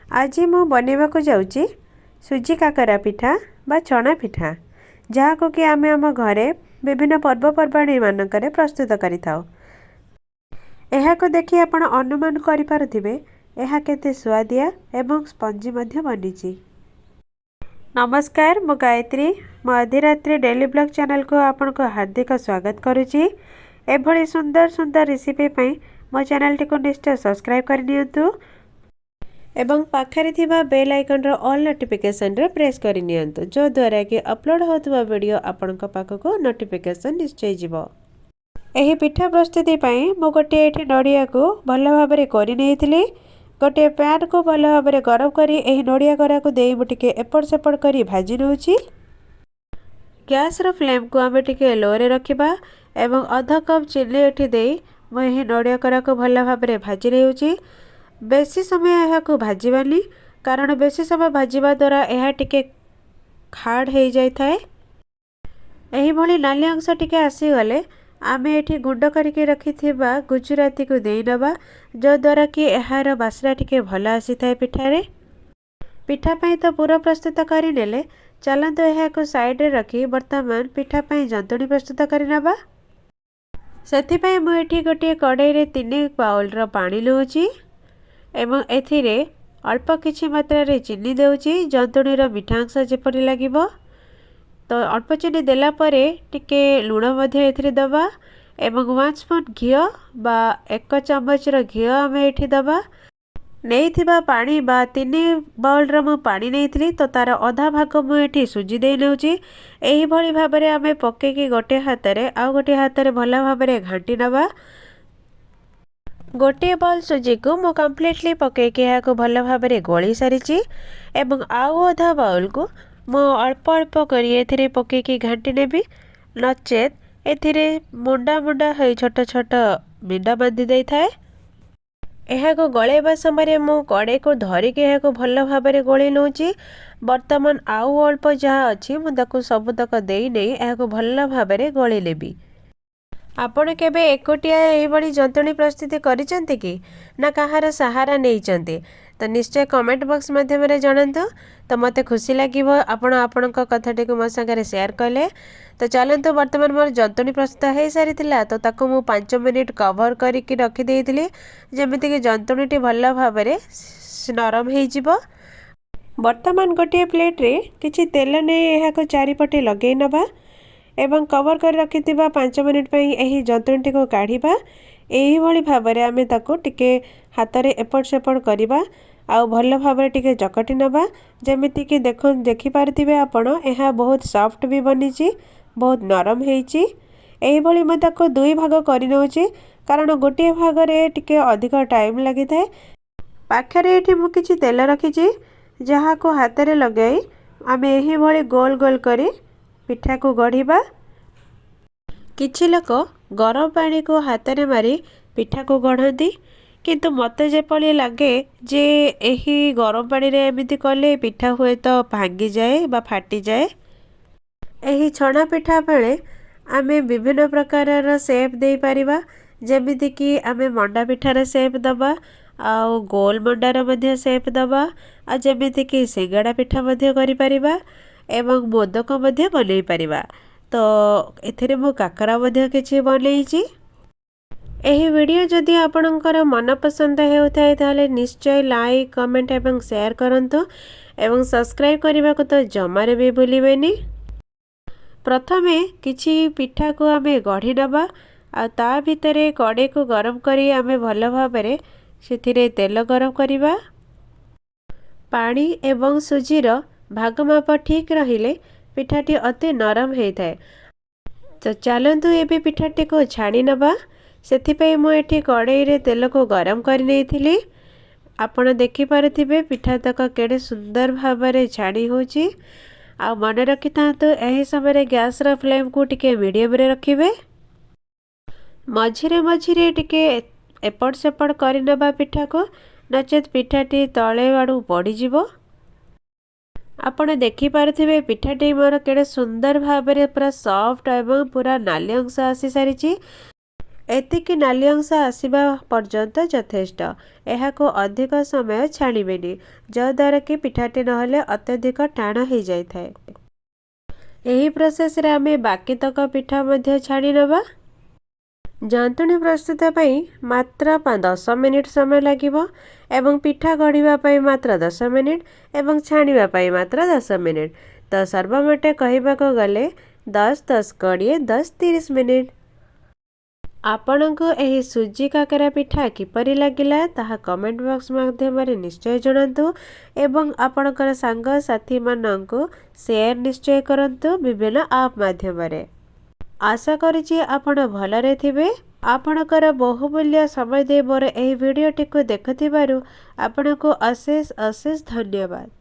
ଆଜି ମୁଁ ବନେଇବାକୁ ଯାଉଛି ସୁଜି କାକରା ପିଠା ବା ଚଣା ପିଠା, ଯାହାକୁ କି ଆମେ ଆମ ଘରେ ବିଭିନ୍ନ ପର୍ବପର୍ବାଣୀ ମାନଙ୍କରେ ପ୍ରସ୍ତୁତ କରିଥାଉ। ଏହାକୁ ଦେଖି ଆପଣ ଅନୁମାନ କରିପାରୁଥିବେ ଏହା କେତେ ସୁଆଦିଆ ଏବଂ ସ୍ପଞ୍ଜି ମଧ୍ୟ ବନିଛି। ନମସ୍କାର, ମୁଁ ଗାୟତ୍ରୀ। ମୋ ଅଧିରାତ୍ରି ଡେଲି ବ୍ଲଗ୍ ଚ୍ୟାନେଲକୁ ଆପଣଙ୍କୁ ହାର୍ଦ୍ଦିକ ସ୍ୱାଗତ କରୁଛି। ଏଭଳି ସୁନ୍ଦର ସୁନ୍ଦର ରେସିପି ପାଇଁ ମୋ ଚ୍ୟାନେଲଟିକୁ ନିଶ୍ଚୟ ସବସ୍କ୍ରାଇବ୍ କରିନିଅନ୍ତୁ ଏବଂ ପାଖରେ ଥିବା ବେଲ୍ ଆଇକନ୍ର ଅଲ୍ ନୋଟିଫିକେସନ୍ରେ ପ୍ରେସ୍ କରିନିଅନ୍ତୁ, ଯଦ୍ୱାରା କି ଅପଲୋଡ଼ ହେଉଥିବା ଭିଡ଼ିଓ ଆପଣଙ୍କ ପାଖକୁ ନୋଟିଫିକେସନ୍ ନିଶ୍ଚୟ ଯିବ। ଏହି ପିଠା ପ୍ରସ୍ତୁତି ପାଇଁ ମୁଁ ଗୋଟିଏ ଏଠି ନଡ଼ିଆକୁ ଭଲ ଭାବରେ କୋରି ନେଇଥିଲି। ଗୋଟିଏ ପ୍ୟାନ୍କୁ ଭଲ ଭାବରେ ଗରମ କରି ଏହି ନଡ଼ିଆ କୋରାକୁ ଦେଇ ମୁଁ ଟିକେ ଏପଟ ସେପଟ କରି ଭାଜି ନେଉଛି। ଗ୍ୟାସ୍ର ଫ୍ଲେମ୍କୁ ଆମେ ଟିକେ ଲୋରେ ରଖିବା ଏବଂ ଅଧ କପ୍ ଚିନି ଏଠି ଦେଇ ମୁଁ ଏହି ନଡ଼ିଆ କୋରାକୁ ଭଲ ଭାବରେ ଭାଜି ନେଉଛି। ବେଶୀ ସମୟ ଏହାକୁ ଭାଜିବାନି, କାରଣ ବେଶୀ ସମୟ ଭାଜିବା ଦ୍ୱାରା ଏହା ଟିକେ ହାର୍ଡ଼ ହେଇଯାଇଥାଏ। ଏହିଭଳି ନାଲି ଅଂଶ ଟିକେ ଆସିଗଲେ ଆମେ ଏଠି ଗୁଣ୍ଡ କରିକି ରଖିଥିବା ଗୁଜୁରାତିକୁ ଦେଇନେବା, ଯଦ୍ୱାରା କି ଏହାର ବାସ୍ନା ଟିକେ ଭଲ ଆସିଥାଏ ପିଠାରେ। ପିଠା ପାଇଁ ତ ପୁର ପ୍ରସ୍ତୁତ କରିନେଲେ, ଚାଲନ୍ତୁ ଏହାକୁ ସାଇଡ଼ରେ ରଖି ବର୍ତ୍ତମାନ ପିଠା ପାଇଁ ଜନ୍ତୁଣି ପ୍ରସ୍ତୁତ କରିନେବା। ସେଥିପାଇଁ ମୁଁ ଏଠି ଗୋଟିଏ କଡ଼େଇରେ 3 ବାଉଲର ପାଣି ନେଉଛି ଏବଂ ଏଥିରେ ଅଳ୍ପ କିଛି ମାତ୍ରାରେ ଚିନି ଦେଉଛି, ଜନ୍ତୁଣିର ମିଠା ଅଂଶ ଯେପରି ଲାଗିବ। ତ ଅଳ୍ପ ଚିନି ଦେଲା ପରେ ଟିକେ ଲୁଣ ମଧ୍ୟ ଏଥିରେ ଦେବା ଏବଂ 1 ସ୍ପୁନ୍ ଘିଅ ବା 1 ଚାମଚର ଘିଅ ଆମେ ଏଠି ଦେବା। ନେଇଥିବା ପାଣି ବା 3 ବାଉଲର ମୁଁ ପାଣି ନେଇଥିଲି, ତ ତା'ର ଅଧା ଭାଗ ମୁଁ ଏଠି ସୁଜି ଦେଇ ନେଉଛି। ଏହିଭଳି ଭାବରେ ଆମେ ପକେଇକି ଗୋଟିଏ ହାତରେ ଆଉ ଗୋଟିଏ ହାତରେ ଭଲ ଭାବରେ ଘାଣ୍ଟି ନେବା। ଗୋଟିଏ ବାଉଲ ସୁଜିକୁ ମୁଁ କମ୍ପ୍ଲିଟଲି ପକେଇକି ଏହାକୁ ଭଲ ଭାବରେ ଗୋଳେଇ ସାରିଛି ଏବଂ ଆଉ ଅଧା ବାଉଲକୁ ମୁଁ ଅଳ୍ପ ଅଳ୍ପ କରି ଏଥିରେ ପକେଇକି ଘାଣ୍ଟି ନେବି, ନଚେତ୍ ଏଥିରେ ମୁଣ୍ଡା ମୁଣ୍ଡା ହୋଇ ଛୋଟ ଛୋଟ ବିଣ୍ଡା ବାନ୍ଧି ଦେଇଥାଏ। ଏହାକୁ ଗୋଳେଇବା ସମୟରେ ମୁଁ କଡ଼େଇକୁ ଧରିକି ଏହାକୁ ଭଲ ଭାବରେ ଗୋଳେଇ ନେଉଛି। ବର୍ତ୍ତମାନ ଆଉ ଅଳ୍ପ ଯାହା ଅଛି, ମୁଁ ତାକୁ ସବୁତକ ଦେଇ ନେଇ ଏହାକୁ ଭଲ ଭାବରେ ଗୋଳେଇ ନେବି। ଆପଣ କେବେ ଏକୁଟିଆ ଏହିଭଳି ଜନ୍ତୁଣି ପ୍ରସ୍ତୁତି କରିଛନ୍ତି କି ନା କାହାର ସାହାରା ନେଇଛନ୍ତି, ତ ନିଶ୍ଚୟ କମେଣ୍ଟ ବକ୍ସ ମାଧ୍ୟମରେ ଜଣାନ୍ତୁ। ତ ମୋତେ ଖୁସି ଲାଗିବ ଆପଣ ଆପଣଙ୍କ କଥାଟିକୁ ମୋ ସାଙ୍ଗରେ ସେୟାର କଲେ। ତ ଚାଲନ୍ତୁ, ବର୍ତ୍ତମାନ ମୋର ଜନ୍ତୁଣି ପ୍ରସ୍ତୁତ ହୋଇସାରିଥିଲା, ତ ତାକୁ ମୁଁ 5 ମିନିଟ୍ କଭର୍ କରିକି ରଖିଦେଇଥିଲି, ଯେମିତିକି ଜନ୍ତୁଣିଟି ଭଲ ଭାବରେ ନରମ ହେଇଯିବ। ବର୍ତ୍ତମାନ ଗୋଟିଏ ପ୍ଲେଟ୍ରେ କିଛି ତେଲ ନେଇ ଏହାକୁ ଚାରିପଟେ ଲଗାଇ ନେବା ଏବଂ କଭର୍ କରି ରଖିଥିବା 5 ମିନିଟ୍ ପାଇଁ ଏହି ଜନ୍ତୁଣିଟିକୁ କାଢ଼ିବା। ଏହିଭଳି ଭାବରେ ଆମେ ତାକୁ ଟିକେ ହାତରେ ଏପଟ ସେପଟ କରିବା ଆଉ ଭଲ ଭାବରେ ଟିକେ ଚକଟି ନେବା। ଯେମିତିକି ଦେଖିପାରୁଥିବେ ଆପଣ, ଏହା ବହୁତ ସଫ୍ଟ ବି ବନିଛି, ବହୁତ ନରମ ହେଇଛି। ଏହିଭଳି ମୁଁ ତାକୁ ଦୁଇ ଭାଗ କରିନେଉଛି, କାରଣ ଗୋଟିଏ ଭାଗରେ ଟିକେ ଅଧିକ ଟାଇମ୍ ଲାଗିଥାଏ। ପାଖରେ ଏଠି ମୁଁ କିଛି ତେଲ ରଖିଛି, ଯାହାକୁ ହାତରେ ଲଗାଇ ଆମେ ଏହିଭଳି ଗୋଲ ଗୋଲ କରି ପିଠାକୁ ଗଢ଼ିବା। କିଛି ଲୋକ ଗରମ ପାଣିକୁ ହାତରେ ମାରି ପିଠାକୁ ଗଢ଼ନ୍ତି, କିନ୍ତୁ ମୋତେ ଯେପରି ଲାଗେ ଯେ ଏହି ଗରମ ପାଣିରେ ଏମିତି କଲେ ପିଠା ହୁଏତ ଭାଙ୍ଗିଯାଏ ବା ଫାଟିଯାଏ। ଏହି ଛଣା ପିଠା ବେଳେ ଆମେ ବିଭିନ୍ନ ପ୍ରକାରର ସେପ୍ ଦେଇପାରିବା, ଯେମିତିକି ଆମେ ମଣ୍ଡା ପିଠାର ସେପ୍ ଦେବା ଆଉ ଗୋଲ ମଣ୍ଡାର ମଧ୍ୟ ସେପ୍ ଦେବା, ଆଉ ଯେମିତିକି ସିଙ୍ଗଡ଼ା ପିଠା ମଧ୍ୟ କରିପାରିବା ଏବଂ ମୋଦକ ମଧ୍ୟ ବନେଇ ପାରିବା। ତ ଏଥିରେ ମୁଁ କାକରା ମଧ୍ୟ କିଛି ବନେଇଛି। ଏହି ଭିଡ଼ିଓ ଯଦି ଆପଣଙ୍କର ମନପସନ୍ଦ ହେଉଥାଏ, ତାହେଲେ ନିଶ୍ଚୟ ଲାଇକ୍, କମେଣ୍ଟ ଏବଂ ସେୟାର କରନ୍ତୁ ଏବଂ ସବସ୍କ୍ରାଇବ୍ କରିବାକୁ ତ ଜମାରେ ବି ଭୁଲିବେନି। ପ୍ରଥମେ କିଛି ପିଠାକୁ ଆମେ ଗଢ଼ି ନେବା ଆଉ ତା ଭିତରେ କଡ଼େଇକୁ ଗରମ କରି ଆମେ ଭଲ ଭାବରେ ସେଥିରେ ତେଲ ଗରମ କରିବା। ପାଣି ଏବଂ ସୁଜିର ଭାଗ ମାପ ଠିକ୍ ରହିଲେ ପିଠାଟି ଅତି ନରମ ହେଇଥାଏ। ତ ଚାଲନ୍ତୁ, ଏବେ ପିଠାଟିକୁ ଛାଣି ନେବା। ସେଥିପାଇଁ ମୁଁ ଏଠି କଡ଼େଇରେ ତେଲକୁ ଗରମ କରିନେଇଥିଲି। ଆପଣ ଦେଖିପାରୁଥିବେ ପିଠା ତକ କେଡ଼େ ସୁନ୍ଦର ଭାବରେ ଛାଣି ହେଉଛି। ଆଉ ମନେ ରଖିଥାନ୍ତୁ, ଏହି ସମୟରେ ଗ୍ୟାସ୍ର ଫ୍ଲେମ୍କୁ ଟିକେ ମିଡ଼ିୟମରେ ରଖିବେ। ମଝିରେ ମଝିରେ ଟିକେ ଏପଟ ସେପଟ କରିନେବା ପିଠାକୁ, ନଚେତ୍ ପିଠାଟି ତଳେ ଆଡ଼ୁ ପଡ଼ିଯିବ। ଆପଣ ଦେଖିପାରୁଥିବେ ପିଠାଟି ମୋର କେଡ଼େ ସୁନ୍ଦର ଭାବରେ ପୁରା ସଫ୍ଟ ଏବଂ ପୁରା ନାଲି ଅଂଶ ଆସିସାରିଛି। ଏତିକି ନାଲି ଅଂଶ ଆସିବା ପର୍ଯ୍ୟନ୍ତ ଯଥେଷ୍ଟ। ଏହାକୁ ଅଧିକ ସମୟ ଛାଣିବେନି, ଯଦ୍ୱାରା କି ପିଠାଟି ନହେଲେ ଅତ୍ୟଧିକ ଟାଣ ହେଇଯାଇଥାଏ। ଏହି ପ୍ରୋସେସ୍ରେ ଆମେ ବାକିତକ ପିଠା ମଧ୍ୟ ଛାଣି ନେବା। ଜନ୍ତୁଣି ପ୍ରସ୍ତୁତ ପାଇଁ ମାତ୍ର 10 ମିନିଟ୍ ସମୟ ଲାଗିବ ଏବଂ ପିଠା ଗଢ଼ିବା ପାଇଁ ମାତ୍ର 10 ମିନିଟ୍ ଏବଂ ଛାଣିବା ପାଇଁ ମାତ୍ର 10 ମିନିଟ୍। ତ ସର୍ବମୋଟ କହିବାକୁ ଗଲେ 10, 10, 20, 10, 30 ମିନିଟ୍। ଆପଣଙ୍କୁ ଏହି ସୁଜି କାକରା ପିଠା କିପରି ଲାଗିଲା, ତାହା କମେଣ୍ଟ ବକ୍ସ ମାଧ୍ୟମରେ ନିଶ୍ଚୟ ଜଣାନ୍ତୁ ଏବଂ ଆପଣଙ୍କର ସାଙ୍ଗସାଥିମାନଙ୍କୁ ସେୟାର ନିଶ୍ଚୟ କରନ୍ତୁ ବିଭିନ୍ନ ଆପ୍ ମାଧ୍ୟମରେ। ଆଶା କରୁଛି ଆପଣ ଭଲରେ ଥିବେ। ଆପଣଙ୍କର ବହୁମୂଲ୍ୟ ସମୟ ଦେଇ ମୋର ଏହି ଭିଡ଼ିଓଟିକୁ ଦେଖୁଥିବାରୁ ଆପଣଙ୍କୁ ଅଶେଷ ଅଶେଷ ଧନ୍ୟବାଦ।